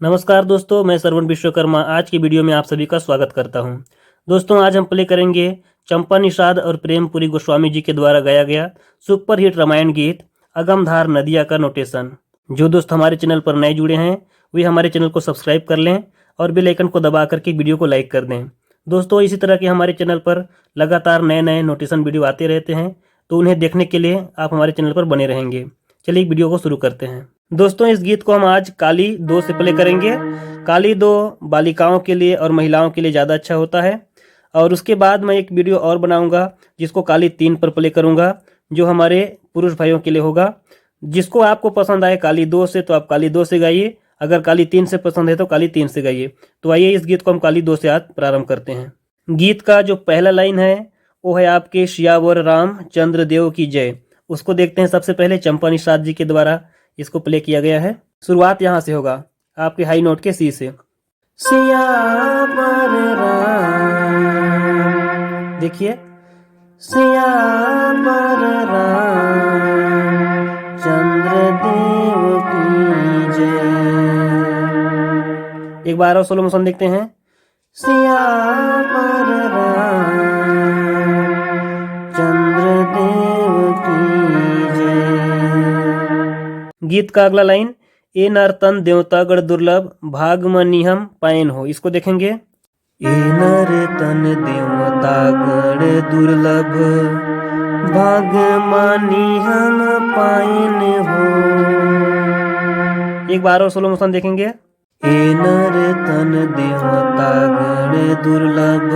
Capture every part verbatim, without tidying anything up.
नमस्कार दोस्तों, मैं श्रवण विश्वकर्मा। आज की वीडियो में आप सभी का स्वागत करता हूं। दोस्तों, आज हम प्ले करेंगे चंपा निषाद और प्रेमपुरी गोस्वामी जी के द्वारा गाया गया सुपरहिट रामायण गीत अगमधार नदिया का नोटेशन। जो दोस्त हमारे चैनल पर नए जुड़े हैं, वे हमारे चैनल को सब्सक्राइब कर लें और बेल आइकन को दबा करके वीडियो को लाइक कर दें। दोस्तों, इसी तरह के हमारे चैनल पर लगातार नए नए नोटेशन वीडियो आते रहते हैं, तो उन्हें देखने के लिए आप हमारे चैनल पर बने रहेंगे। चलिए, वीडियो को शुरू करते हैं। दोस्तों, इस गीत को हम आज काली दो से प्ले करेंगे। काली दो बालिकाओं के लिए और महिलाओं के लिए ज़्यादा अच्छा होता है। और उसके बाद मैं एक वीडियो और बनाऊंगा, जिसको काली तीन पर प्ले करूंगा, जो हमारे पुरुष भाइयों के लिए होगा। जिसको आपको पसंद आए काली दो से, तो आप काली दो से गाइए। अगर काली तीन से पसंद है, तो काली तीन से गाइए। तो आइए, इस गीत को हम काली दो से आज प्रारंभ करते हैं। गीत का जो पहला लाइन है, वो है आपके सियावर रामचंद्र देव की जय। उसको देखते हैं। सबसे पहले चंपा निषाद जी के द्वारा इसको प्ले किया गया है। शुरुआत यहाँ से होगा, आपके हाई नोट के सी से। सियावर राम, देखिए, सियावर रामचंद्र देव की जय। एक बार और स्लो मोशन देखते हैं। सियावर रामचंद्र देव की जय। गीत का अगला लाइन, ए नर तन देवतागण दुर्लभ, भाग म निहम पायन हो। इसको देखेंगे। ए नर तन देवतागण दुर्लभ, भाग म निहम पायन हो। एक बार और स्लो मोशन देखेंगे। ए नर तन देवतागण दुर्लभ,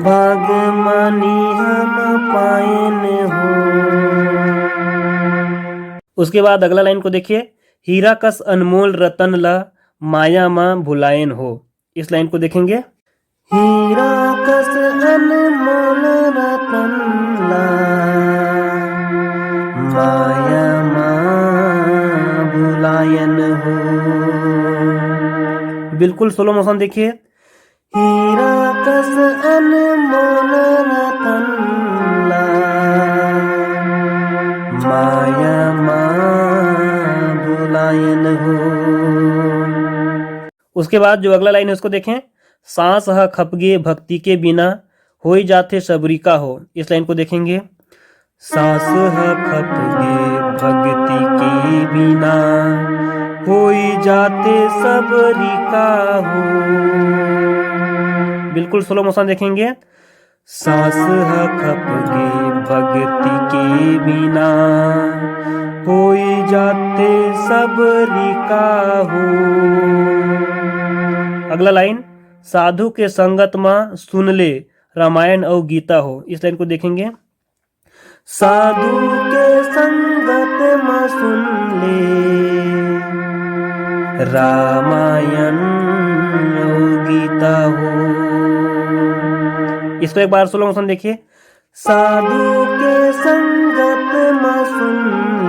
भाग म निहम पायन हो। उसके बाद अगला लाइन को देखिए, हीरा कस अनमोल रतन ला, माया म भुलायन हो। इस लाइन को देखेंगे। हीरा कस अनमोल रतन ला, माया म भुलायन हो। बिल्कुल स्लो मोशन देखिए। हीरा कस अनमोल रतन ला, माया म भुलायन हो। उसके बाद जो अगला लाइन है, उसको देखें। सांस ह खपगे भक्ति के बिना, होई जाथे सबरी का हो। इस लाइन को देखेंगे। सांस ह खपगे भक्ति के बिना, होई जाथे सबरी का हो। बिल्कुल स्लो मोशन देखेंगे। सांस ह खपगे भक्ति के बिना, होई जाथे सबरी का हो। अगला लाइन, साधु के संगत म सुन ले रामायण अउ गीता हो। इस लाइन को देखेंगे। साधु के संगत म सुन ले रामायण अउ गीता हो। इसको एक बार स्लो मोशन देखिए। साधु के संगत म सुन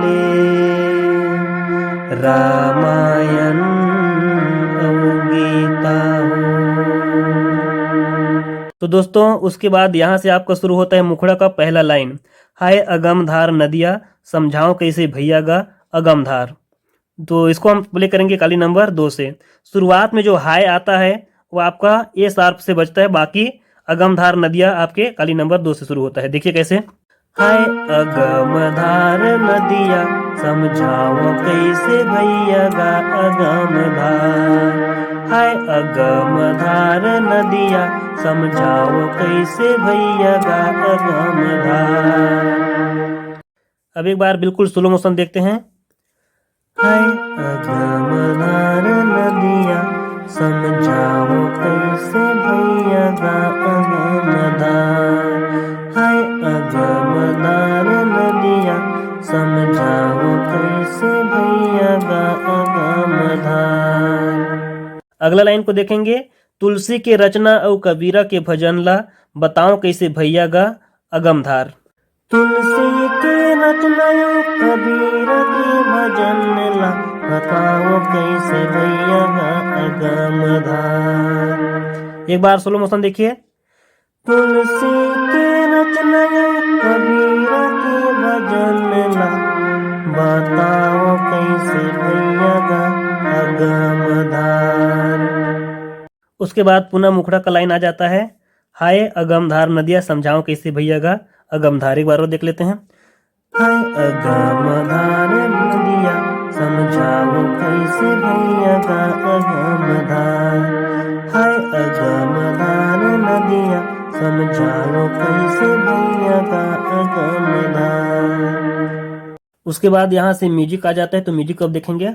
ले रामायण अउ गीता हो। तो दोस्तों, उसके बाद यहाँ से आपका शुरू होता है मुखड़ा का पहला लाइन, हाय अगमधार नदिया, समझाओ कैसे भैया गा अगमधार। तो इसको हम प्ले करेंगे काली नंबर दो से। शुरुआत में जो हाय आता है, वो आपका ए शार्प से बजता है, बाकी अगमधार नदिया आपके काली नंबर दो से शुरू होता है। देखिए कैसे। हाय अगमधार नदिया, समझाओ कैसे भैया गा अगमधार। हाय अगमधार नदिया, समझाओ कैसे भैया गा अगमधार। अब एक बार बिल्कुल स्लो मोशन देखते हैं। हाय अगमधार नदिया, समझाओ कैसे भैया गा अगमधार। हाय अगमधार नदिया, समझाओ कैसे भैया गा अगमधार। अगला लाइन को देखेंगे, तुलसी के रचना अउ कबीरा के भजन ला, बताओ कैसे भैया गा अगमधार। तुलसी के रचना अउ कबीरा के भजन ला, बताओ कैसे भैया गा अगमधार। एक बार स्लो मोशन देखिए। तुलसी के रचना अउ कबीरा के भजन ला, बताओ कैसे भैया गा अगमधार। उसके बाद पुनः मुखड़ा का लाइन आ जाता है, हाय अगमधार नदिया, समझाओ कैसे भैया गा अगमधार। एक बार और देख लेते हैं। हाय अगमधार नदिया, समझाओ कैसे भैया गा अगमधार। हाय अगमधार नदिया, समझाओ कैसे भैया गा अगमधार। उसके बाद यहाँ से म्यूजिक आ जाता है, तो म्यूजिक को अब देखेंगे।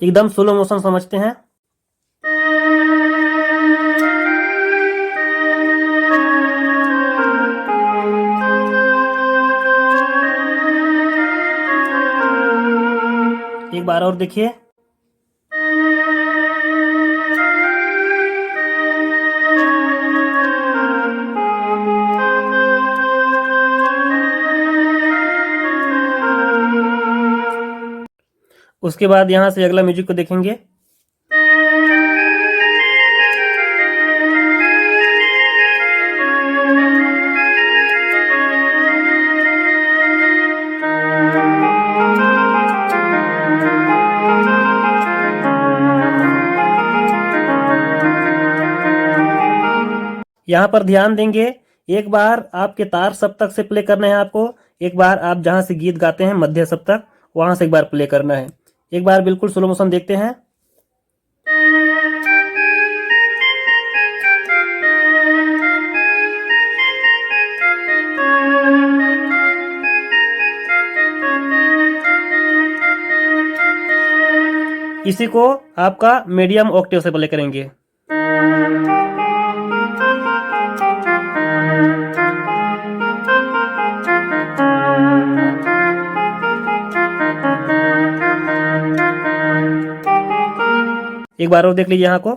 एकदम स्लो मोशन समझते हैं। एक बार और देखिए। उसके बाद यहाँ से अगला म्यूजिक को देखेंगे। यहाँ पर ध्यान देंगे, एक बार आपके तार सप्तक से प्ले करना है आपको, एक बार आप जहाँ से गीत गाते हैं मध्य सप्तक, वहाँ से एक बार प्ले करना है। एक बार बिल्कुल स्लो मोशन देखते हैं। इसी को आपका मीडियम ऑक्टेव से प्ले करेंगे। एक बार और देख लीजिए यहाँ को।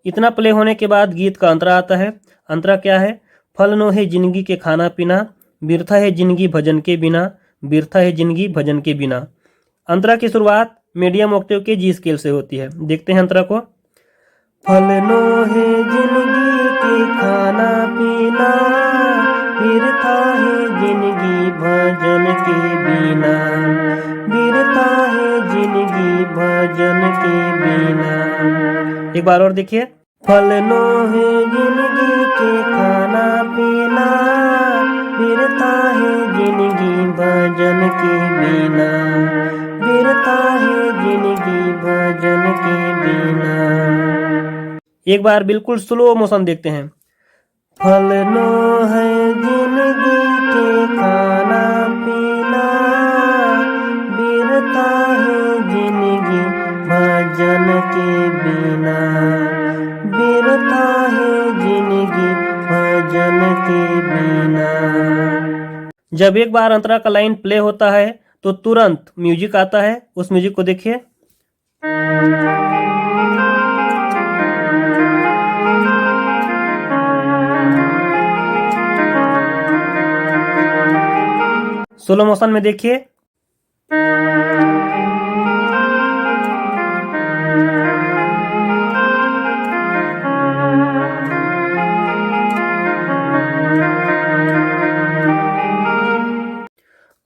इतना प्ले होने के बाद गीत का अंतरा आता है। अंतरा क्या है? फल नो है जिंदगी के खाना पीना, बिरथा है जिंदगी भजन के बिना, बिरथा है जिंदगी भजन के बिना। अंतरा की शुरुआत मीडियम ऑक्टेव के जी स्केल से होती है। देखते हैं अंतरा को। फल नो है जिंदगी के खाना पीना, बिरथा है जिंदगी भजन के बिना, बिरथा है जिंदगी भजन के बिना। एक बार और देखिए। फल नो है जिंदगी के खाना पीना, बिरथा है जिंदगी भजन के बिना, बिरथा है जिंदगी भजन के बिना। एक बार बिल्कुल स्लो मोशन देखते हैं। फल नो है जिंदगी के खाना पीना, बिरथा है जिंदगी भजन के बिना, बिरथा है जिंदगी भजन के बिना। जब एक बार अंतरा का लाइन प्ले होता है तो तुरंत म्यूजिक आता है, उस म्यूजिक को देखिए। स्लो मोशन में देखिए।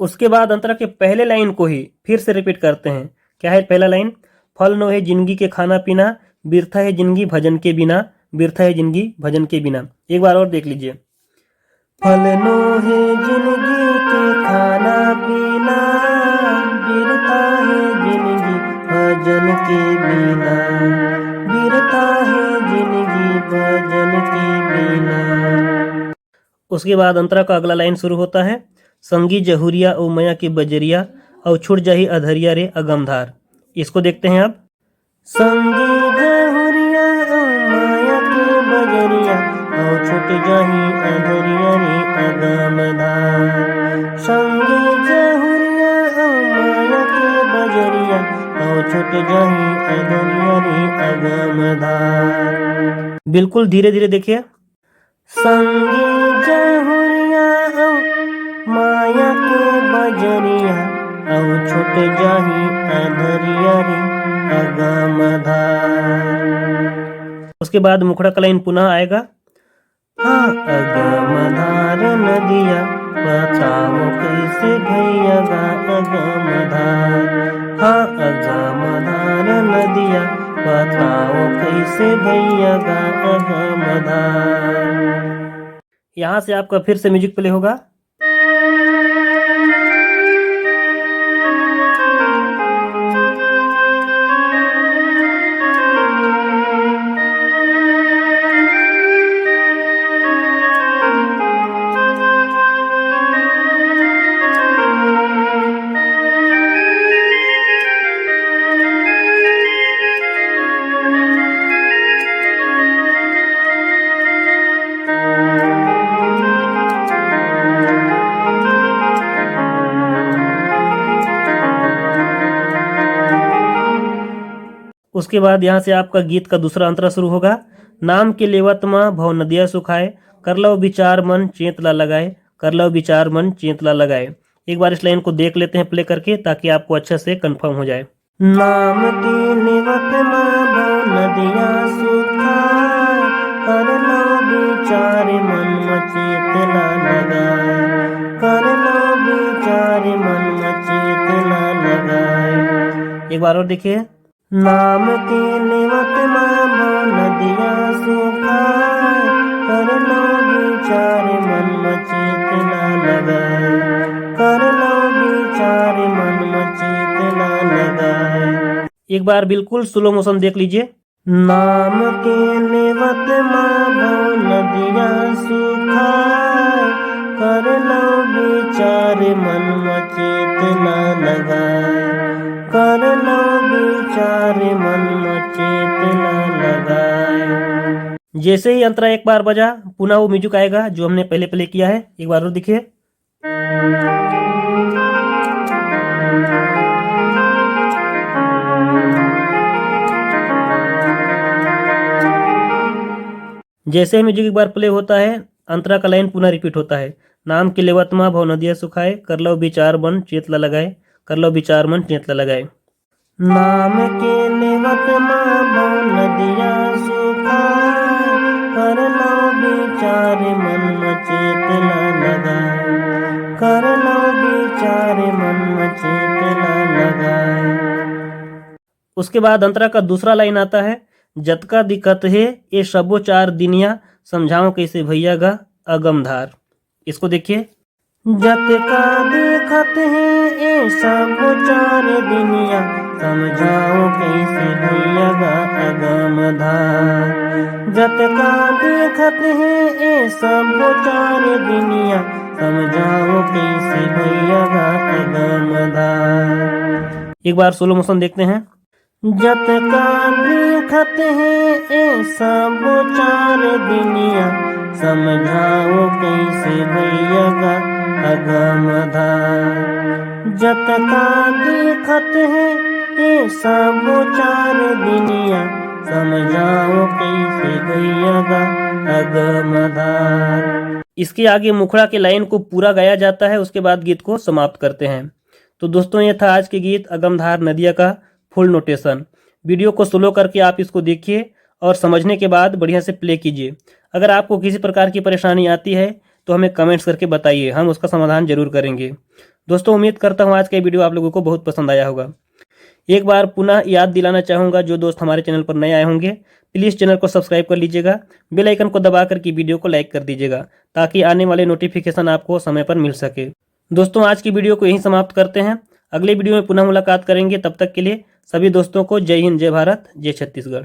उसके बाद अंतरा के पहले लाइन को ही फिर से रिपीट करते हैं। क्या है पहला लाइन? फल नो है जिंदगी के खाना पीना, बिरथा है जिंदगी भजन के बिना, बिरथा है जिंदगी भजन के बिना। एक बार और देख लीजिए। फल नो है जिंदगी के खाना पीना, बिरथा है जिंदगी भजन के बिना, बिरथा है जिंदगी भजन के बिना। उसके बाद अंतरा का अगला लाइन शुरू होता है, संगी जहुरिया ओ मया के बजरिया, और छूट जाही अधरिया रे अगमधार। इसको देखते हैं अब। संगी जहुरिया ओ मया के बजरिया, और छूट जाही अधरिया रे अगमधार। संगी जहुरिया ओ मया के बजरिया, और छूट जाही अगरिया रे अगम धार। बिल्कुल धीरे धीरे देखिए। संगी जहुरिया अउ माया के बजरिया, अउ छूट जाही अधरिया रे अगम धार। उसके बाद मुखड़ा का लाइन पुनः आएगा। हाँ अगम धार नदिया, बताओ कैसे भैया गा अगम धार। हाँ अगम धार नदिया, बताओ कैसे भैया गा अगम धार। यहाँ से आपका फिर से म्यूजिक प्ले होगा। उसके बाद यहाँ से आपका गीत का दूसरा अंतरा शुरू होगा। नाम के लेवत मा भव नदिया सुखाए, कर लो विचार मन चेत ला लगाए, कर लो विचार मन चेत ला लगाए। एक बार इस लाइन को देख लेते हैं प्ले करके, ताकि आपको अच्छे से कंफर्म हो जाए। नाम के लेवत मा भव नदिया सुखाए, कर लो विचार मन म चेत ला लगाए, कर लो विचार मन म चेत ला लगाए। एक बार और देखिए। नाम के लेवत मा भव नदिया सुखाए, कर लो विचार मन म चेत ला लगाए, कर लो विचार मन म चेत ला लगाए। एक बार बिल्कुल स्लो मोशन देख लीजिए। नाम के लेवत मा भव नदिया सुखाए, कर लो विचार मन म चेत ला लगाए, कर लो विचार मन म चेत ला लगाए। जैसे ही अंतरा एक बार बजा, पुनः वो म्यूजिक आएगा जो हमने पहले प्ले किया है। एक बार और देखिए। जैसे ही म्यूजिक एक बार प्ले होता है, अंतरा का लाइन पुनः रिपीट होता है। नाम के लेवत मा भव नदिया सुखाए, कर लो विचार मन चेत ला लगाए, कर लो विचार मन चेत ला लगाए। नाम के लेवत मा भव नदिया सुखाए, कर लो विचार मन म चेत ला लगाए, कर लो विचार मन म चेत ला लगाए। उसके बाद अंतरा का दूसरा लाइन आता है, जतका दिखत हे ए सबो चार दिनिया, समझाओ कैसे भैया गा अगम धार। इसको देखिए। जतका दिखत हे ए सबो चार दिनिया, समझाओ कैसे भैया गा अगम धार। जतका दिखत हे ए सबो चार दिनिया, समझाओ कैसे भैया गा अगम धार। एक बार स्लो मोशन देखते हैं। जतका दिखत हे ए सबो चार दिनिया, समझाओ कैसे भैया गा अगम धार। जतका दिखत हे ए सबो चार दिनिया, समझाओ कैसे भैया गा अगम धार। इसके आगे मुखड़ा के लाइन को पूरा गाया जाता है, उसके बाद गीत को समाप्त करते हैं। तो दोस्तों, ये था आज के गीत अगमधार नदिया का फुल नोटेशन। वीडियो को स्लो करके आप इसको देखिए और समझने के बाद बढ़िया से प्ले कीजिए। अगर आपको किसी प्रकार की परेशानी आती है तो हमें कमेंट्स करके बताइए, हम उसका समाधान जरूर करेंगे। दोस्तों, उम्मीद करता हूँ आज का ये वीडियो आप लोगों को बहुत पसंद आया होगा। एक बार पुनः याद दिलाना चाहूँगा, जो दोस्त हमारे चैनल पर नए आए होंगे, प्लीज़ चैनल को सब्सक्राइब कर लीजिएगा, बेल आइकन को दबा करके वीडियो को लाइक कर दीजिएगा, ताकि आने वाले नोटिफिकेशन आपको समय पर मिल सके। दोस्तों, आज की वीडियो को यहीं समाप्त करते हैं। अगले वीडियो में पुनः मुलाकात करेंगे। तब तक के लिए सभी दोस्तों को जय हिंद, जय भारत, जय छत्तीसगढ़।